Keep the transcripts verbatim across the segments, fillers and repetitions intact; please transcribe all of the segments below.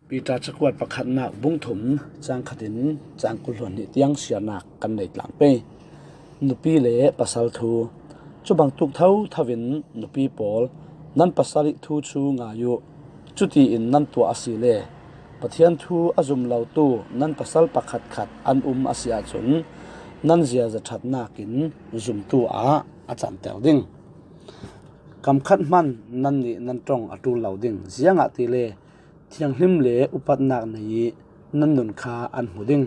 Peter cakuat pakhatnak bung thum, cang khatin cang kul hluan hnih tiang siarnak kan nei tlang pei. Nupi le pasal thu. Cubangtuk thothoin nupi pawl, nan pasal ih thu cu ngai uh. Cutiin nan tuah asile Pathian thu a zum lotu nan pasal pakhatkhat an um a si ahcun nan ziaza ṭhatnak in zumtu ah a canter ding. Kamkhat hmanh nannih nan ṭong a ṭul lo ding, ziangahtile thianghlim le upatnak nei ih nan nun kha an hmu ding.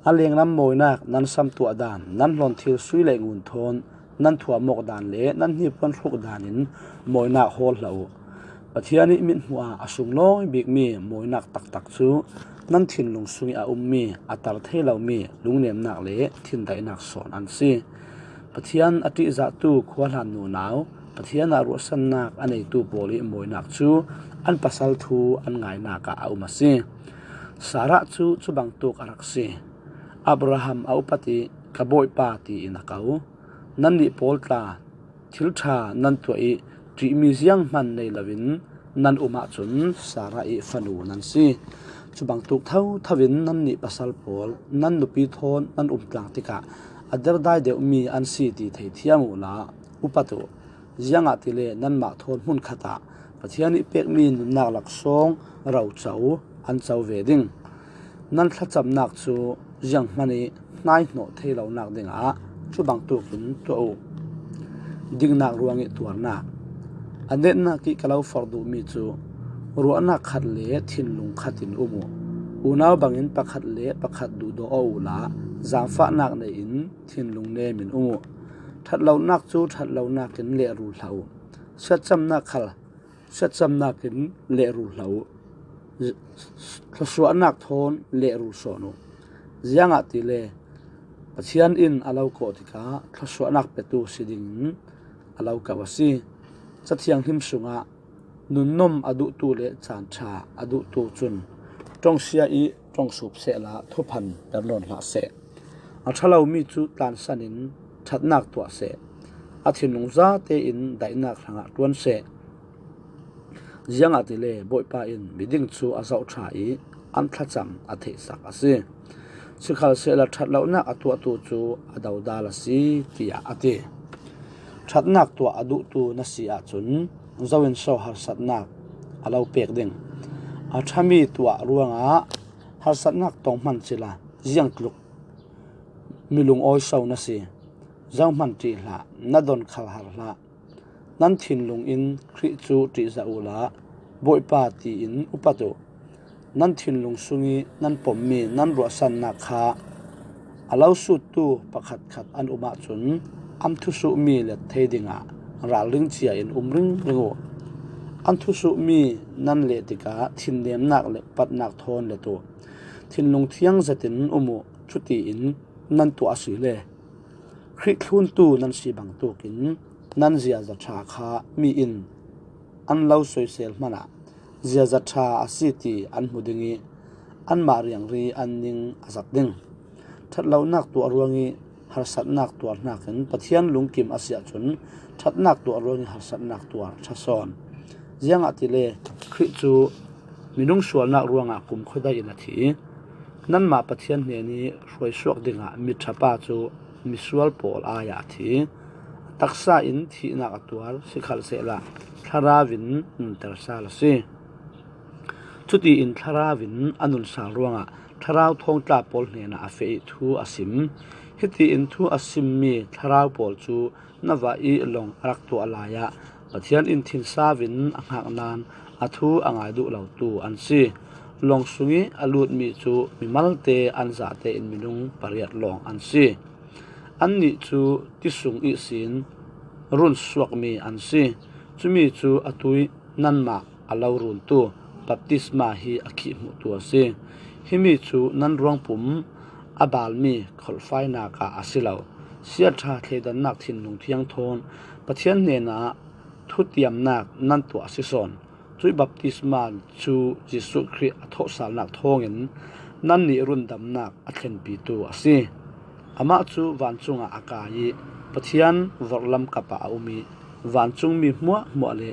A lenglam mawinak nan samtuah dan, nan hlawn thil sui le ngun thawn nan thuam awk dan le nan hnipuan hruk dan in mawinak hawl hlah uh. Pathian ih mithmuh ah a sunglawi bikmi mawinak taktak cu nan thinlung sungih a ummi, a tar thei lomi lungnemnak le thindaihnak sawn an si. Pathian a ṭihzahtu khuahlan nunau, Pathian ah ruahsannak a neitu pawl ih mawinak cu an pasal thu an ngainak ah a um a si. Sarah cu cubangtuk a rak si. Abraham a upat ih, "Ka bawipa," tiin a ko. Nannih pawl tla thil ṭha nan tuah ih ṭihmi zianghman nei loin nan um ahcun Sarah ih fanu nan si. Cubangtuk thothoin nannih pasal pawl nan nupi thawn nan um tlang tikah a derdai deuhmi an si ti theithiam uhla upat uh. Ziangahtile nanmah thawn hmunkhat ah Pathian ih pekmi nunnak laksawng roco an co ve ding. Nan thlacamnak cu zianghman ih hnaihnawh thei lonak dingah cubangtuk in tuah uh. Dingnak ruangih tuarnak. A netnak ih ka lo forh duhmi cu ruahnak khat le thinlung khat in um uh. Unau bangin pakhat le pakhat duhdaw aw uhla zaangfahnak nei in thinlung nem in um uh. Ṭhatlonak cu ṭhatlonak in lehrul hlah uh. Siatcamnak khal siatcamnak in lehrul hlah uh. Thluasuahnak thawn lehrul sawn uh. Ziangahtile Pathian in a lo kawh tikah thluasuahnak petu si dingin a lo ko a si. Cathianghlim sungah nunnom a duhtu le caan ṭha a duhtu cun ṭongsia ih ṭong sup sehla thuphan per nawn hlah seh. A ṭha lomi cu tlansan in ṭhatnak tuah seh. A thinlung zate in daihnak hrangah ṭuan seh. Ziangahtile Bawipa in miding cu a zohṭha ih an thlacam a theihsak a si. Sikhalsehla ṭhatlonak a tuahtu cu a dodal a si, tiah a ti. Ṭhatnak tuah a duhtu na si ahcun zo in so harsatnak a lo pek ding? A ṭhami tuah ruangah harsatnak tong hman cila ziangtluk milungawi so na si. Zohman ṭih hlah, na don khal har hlah. Nan thinlung in Khrih cu ṭihzah uhla, Bawipa tiin upat uh. Nan thinlung sungih nan pommi nan ruahsannak kha a lo suttu pakhatkhat an um ahcun an thusuhmi let thei dingah ralring cia in um ringring uh. An thusuhmi nan leh tikah thinnemnak le upatnak thawn let uh. Thinlung thiang zetin um uh, cutiin nan tuah asile Khrih thluntu nan si bangtukin nan ziaza ṭha kha mi in an lo soisel hmanah ziaza ṭha a si ti an hmu ding ih anmah riangri an ning a zat ding. Ṭhatlonak tuah ruangih harsatnak tuar hnakin Pathian lungkim a si ahcun ṭhatnak tuah ruangih harsatnak tuar ṭha sawn. Ziangahtile Khrih cu minung sualnak ruangah kumkhuadah in a thi. Nanmah Pathian hnenih hruaisuak dingah miṭhapa cu misual pawl ai-ah a thi. Taksa in thihnak a tuar, sikhalsehla thlarau in nunter sal a si. Cutiin thlarau in a nun sal ruangah thlarau thawngtla pawl hnenah a feh ih thu a sim. Hitiin thu a simmi thlarau pawl cu na va ih lawng a rak tuah lai ah Pathian in thinsau in a hngak nain a thu a ngai duh lotu an si. Lawng sungih a lutmi cu mimalte an zate in minung pariat lawng an si. Annih cu ti sung ihsin run suakmi an si. Cumi cu atu ih nanmah a lo runtu baptisma hi a khih hmuhtu a si. Himi cu nan ruangpum a balmi kholhfainak ah a si lo, siaṭha thleidannak thinlung thiang thawn Pathian hnenah thutiamnak nan tuah a si sawn. Cuih baptisma cu Jesuh Khrih a thawhsalnak thawngin nannih rundamnak a thlenpitu a si. Amah cu vancung ah a kai ih Pathian vorhlam kap ah a um ih vancungmi hmuahhmuah le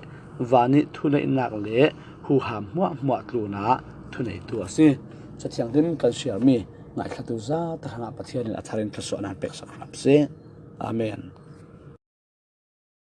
van ih thuneihnak le huham hmuahhmuah tlunah thuneitu a si. Cathiang dim kan siar mi ngaithlatu zat hrangah Pathian in a tharin thluasuahna peksak hram seh. Amen.